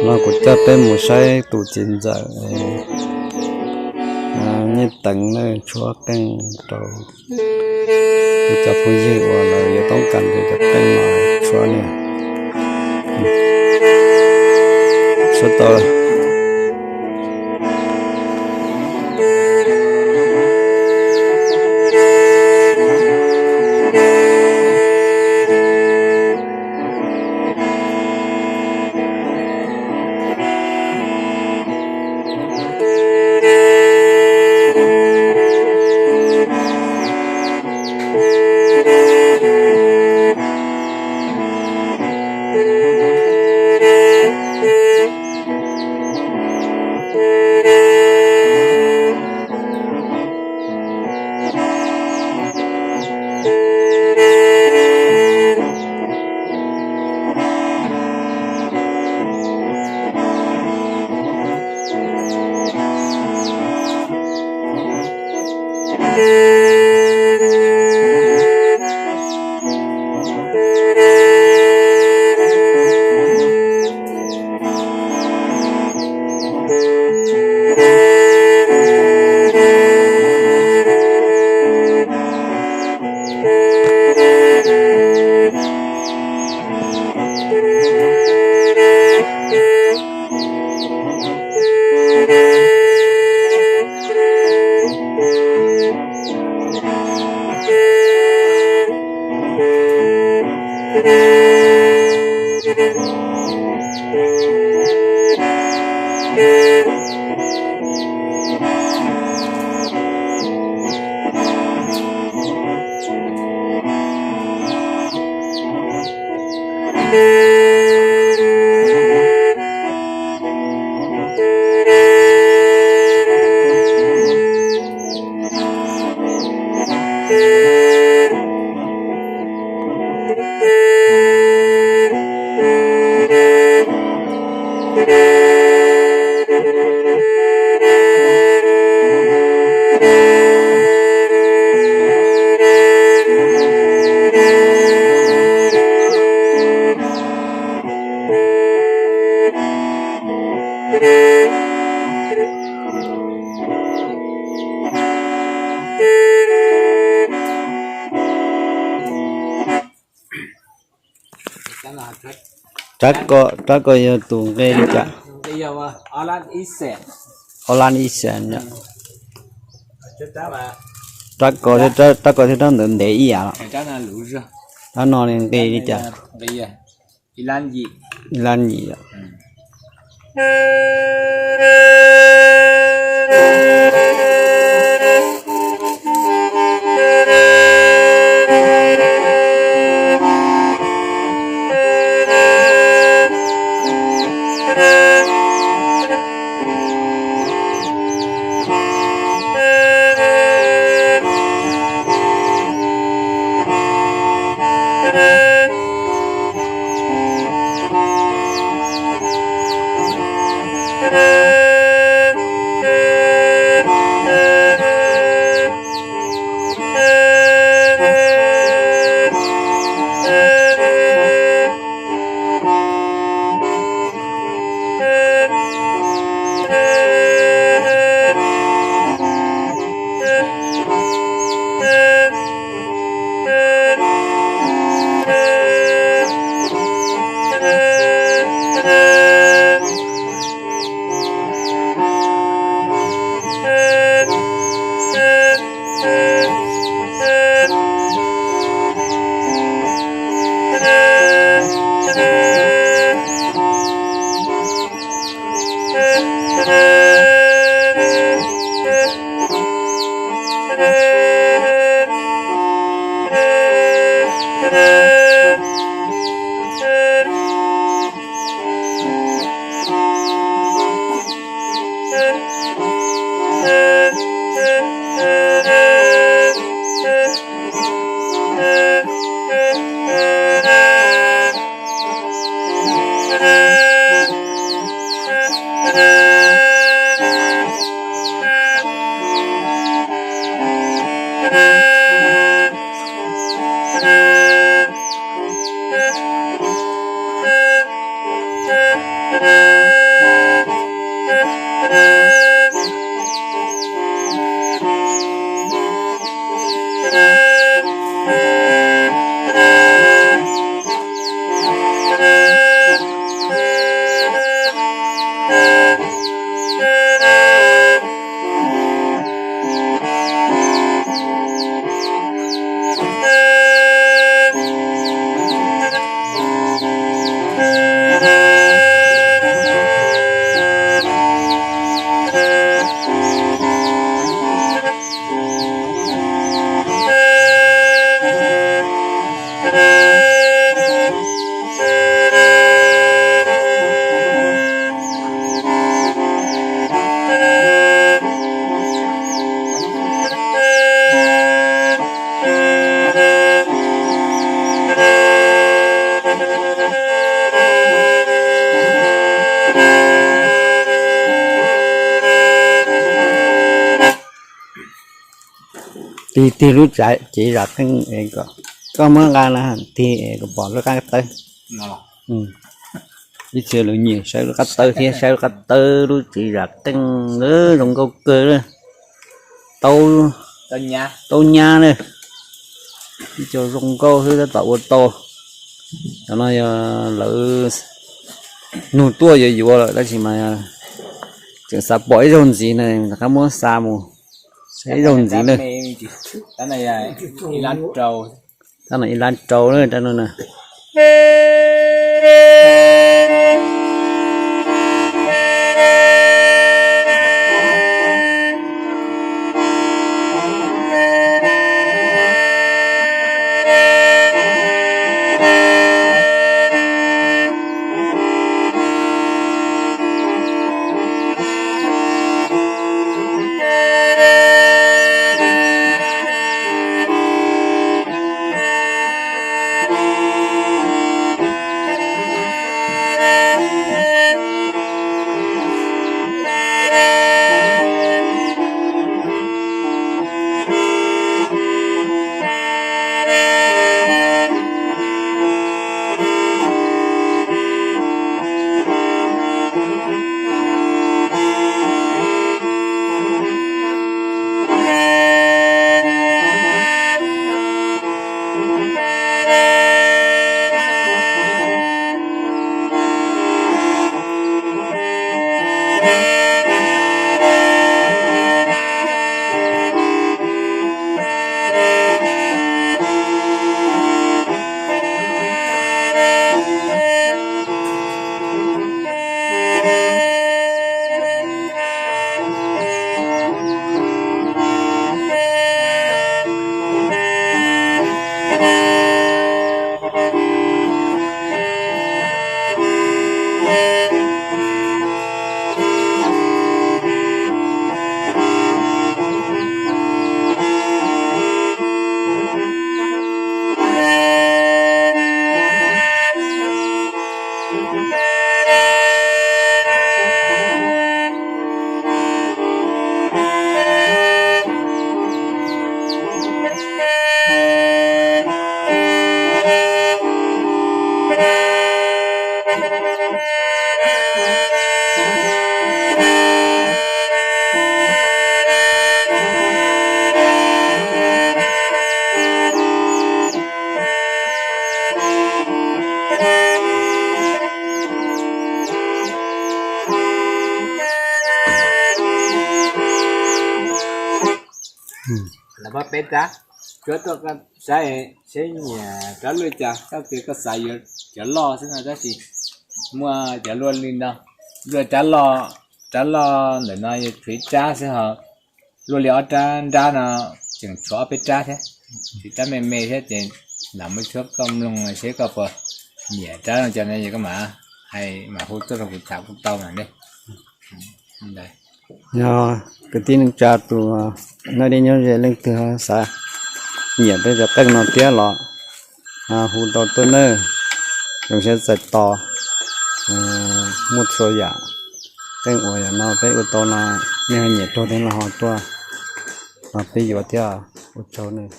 No kuv coj peb mus saib tus txiv ntxawm Nyiaj Teev na, tshuab qeej rau cov phooj ywg uas lawv yuav toob kas cov qeej no tshuab na. Tshuab tau. Rab ko, rab ko yog tus nqe li cas? Ob lab ib xees. Rab ko, rab ko thiab rab ntawd ntev ib yam los? Rab no nqe li cas? Ib lab yim. Tig tig lub tsev zam qeej, koj muab nqa na, tig kom pom lub qab tawb. Ib txhia lawv nyiam saib lub qab tawb thiab, saib lub qab tawb lub tsev zam qeej zoo nkauj kawg. Taub nyab na, ib co zoo nkauj xwb tab tom ua tau. Cov no yog lawv nug tuaj yuav yuav lawm tab sis mas tseem xav pom ib zaug ntxiv na, rov qab muab xa mus saib ib zaug ntxiv na. Tab no ib lab rau na, rab no na. Los peb rab, cuab tuaj saib seb nyiam rab luaj cas, koj tias koj xav yuav cov loj xwb no tab sis muaj cov luaj li no, luaj rab loj, rab loj ntawm no yuav tshuav ib rab xwb ho, luaj li ob rab nrab no tseem tshuav ob peb rab thiab, tshuav rab me me thiab ces lam muab tshuab koj mloog seb koj puas nyiam rab no cov no es koj mam hais mam hu tuaj rau kuv tham kuj tau mas ne. Yog kwv tij neej tsa tus nyob deb nyob ze leej twg xav nyiam peb cov qeej no thiab los hu tau tuaj nawb, zoo siab txais tos. Muaj txhua yam qeej uas yam no peb ua tau no, nej ho nyiam raug thiab los ho tuaj los peb yuav thiab. Ua tsaug nawb.